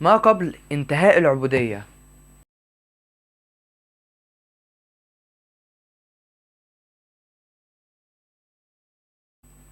ما قبل انتهاء العبودية.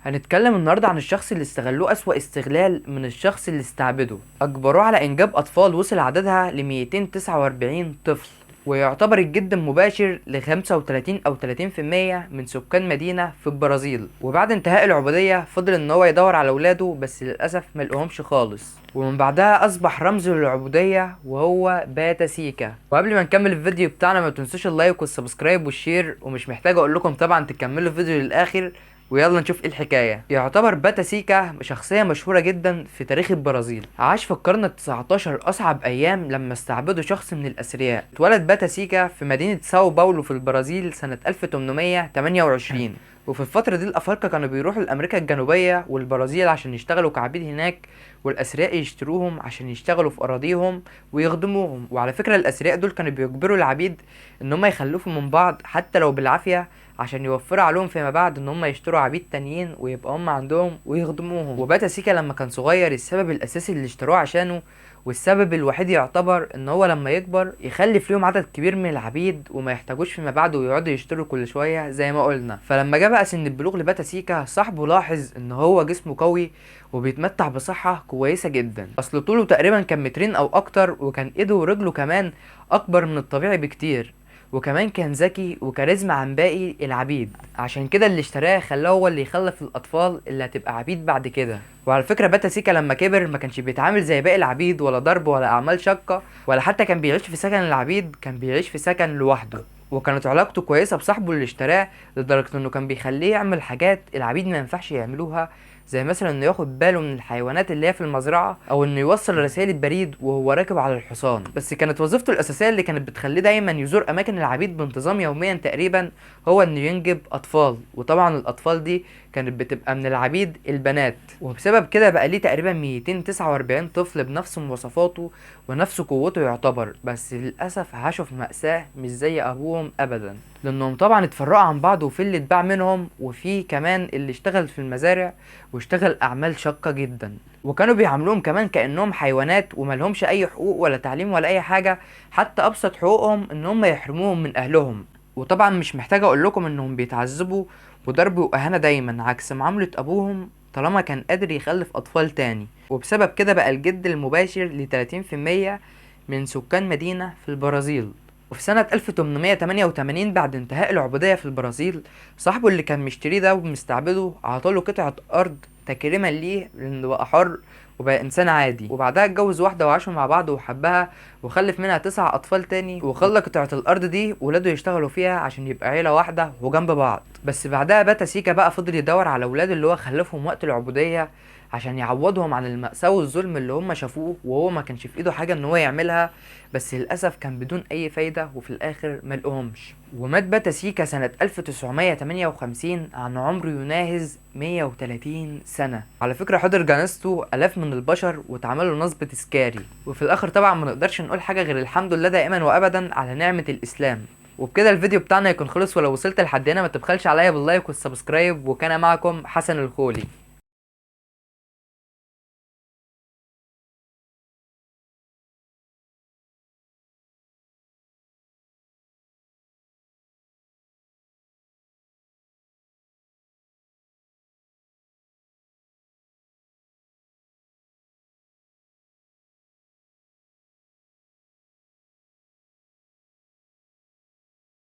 هنتكلم النهاردة عن الشخص اللي استغلوه أسوأ استغلال من الشخص اللي استعبده، أجبروه على إنجاب أطفال وصل عددها ل 249 طفل، ويعتبر الجد المباشر ل 35 أو 30% من سكان مدينة في البرازيل. وبعد انتهاء العبودية فضل إن هو يدور على أولاده، بس للأسف ملقهمش خالص، ومن بعدها أصبح رمز للعبودية وهو باتا سيكا. وقبل ما نكمل الفيديو بتاعنا ما تنسوش ال like وال subscribe وال share، ومش محتاج أقول لكم طبعا تكملوا الفيديو للآخر، ويلا نشوف ايه الحكاية. يعتبر باتا سيكا شخصية مشهورة جدا في تاريخ البرازيل، عاش في القرن ال19 أصعب أيام لما استعبدوا شخص من الأثرياء. اتولد باتا سيكا في مدينة ساو باولو في البرازيل سنة 1828، وفي الفترة دي الأفارقة كانوا بيروحوا لأمريكا الجنوبية والبرازيل عشان يشتغلوا كعبيد هناك، والأثرياء يشتروهم عشان يشتغلوا في أراضيهم ويخدموهم. وعلى فكرة الأثرياء دول كانوا بيجبروا العبيد إن هم يخلفوا من بعض حتى لو بالعافية، عشان يوفروا عليهم فيما بعد ان هم يشتروا عبيد تانيين ويبقى هم عندهم ويخدموهم. وباتا سيكا لما كان صغير السبب الاساسي اللي اشتروه عشانه والسبب الوحيد يعتبر ان هو لما يكبر يخلف ليهم عدد كبير من العبيد وما يحتاجوش فيما بعد ويقعدوا يشتروا كل شوية زي ما قلنا. فلما جه بقى سن البلوغ لباتا سيكا، صاحبه لاحظ ان هو جسمه قوي وبيتمتع بصحة كويسة جدا، اصل طوله تقريبا كان مترين او اكتر، وكان ايده ورجله كمان اكبر من الطبيعي بكتير، وكمان كان ذكي وكاريزما عن باقي العبيد. عشان كده اللي اشتراه خلاه هو اللي يخلف الاطفال اللي هتبقى عبيد بعد كده. وعلى فكرة باتا سيكا لما كبر ما كانش بيتعامل زي باقي العبيد، ولا ضرب ولا اعمال شاقه، ولا حتى كان بيعيش في سكن العبيد، كان بيعيش في سكن لوحده. وكانت علاقته كويسة بصاحبه اللي اشتراه لدرجة انه كان بيخليه يعمل حاجات العبيد ما ينفعش يعملوها، زي مثلا انه ياخد باله من الحيوانات اللي هي في المزرعة، او انه يوصل رسائل البريد وهو راكب على الحصان. بس كانت وظيفته الاساسية اللي كانت بتخليه دايما يزور اماكن العبيد بانتظام يوميا تقريبا هو انه ينجب اطفال، وطبعا الاطفال دي كانت بتبقى من العبيد البنات. وبسبب كده بقى ليه تقريبا 249 طفل بنفس مواصفاته ونفس قوته يعتبر، بس للاسف عاشوا في مأساة مش زي ابوهم ابدا، لانهم طبعا اتفرقوا عن بعض، وفي اللي اتباع منهم، وفي كمان اللي اشتغل في المزارع واشتغل اعمال شاقة جدا، وكانوا بيعاملوهم كمان كانهم حيوانات ومالهمش اي حقوق ولا تعليم ولا اي حاجة، حتى ابسط حقوقهم ان هم يحرموهم من اهلهم. وطبعا مش محتاج اقول لكم انهم بيتعذبوا وضرب واهانة دايما، عكس معاملة ابوهم طالما كان قادر يخلف اطفال تاني. وبسبب كده بقى الجد المباشر ل 30% من سكان مدينة في البرازيل. وفي سنة 1888 بعد انتهاء العبودية في البرازيل، صاحبه اللي كان مشتريه ده ومستعبده عطاله قطعة أرض تكريما ليه لأنه بقى حر وبقى إنسان عادي. وبعدها اتجوز واحدة وعاشوا مع بعض وحبها وخلف منها 9 أطفال تاني، وخلى قطعة الأرض دي ولاده يشتغلوا فيها عشان يبقى عيلة واحدة وجنب بعض. بس بعدها باتا سيكا بقى فضل يدور على ولاده اللي هو خلفهم وقت العبودية عشان يعوضهم عن المأساة والظلم اللي هم شافوه، وهو ما كانش في ايده حاجة ان هو يعملها، بس للأسف كان بدون أي فايدة، وفي الآخر ملقهمش. ومات باتا سيكا سنة 1958 عن عمر يناهز 130 سنة. على فكرة حضر جنازته آلاف من البشر واتعمل له نصب تذكاري. وفي الآخر طبعا ما نقدرش نقول حاجة غير الحمد لله دائما وأبدا على نعمة الإسلام. وبكده الفيديو بتاعنا يكون خلص، ولو وصلت لحد هنا ما تبخلش عليا بال like وال subscribe. وكان معكم حسن الخولي.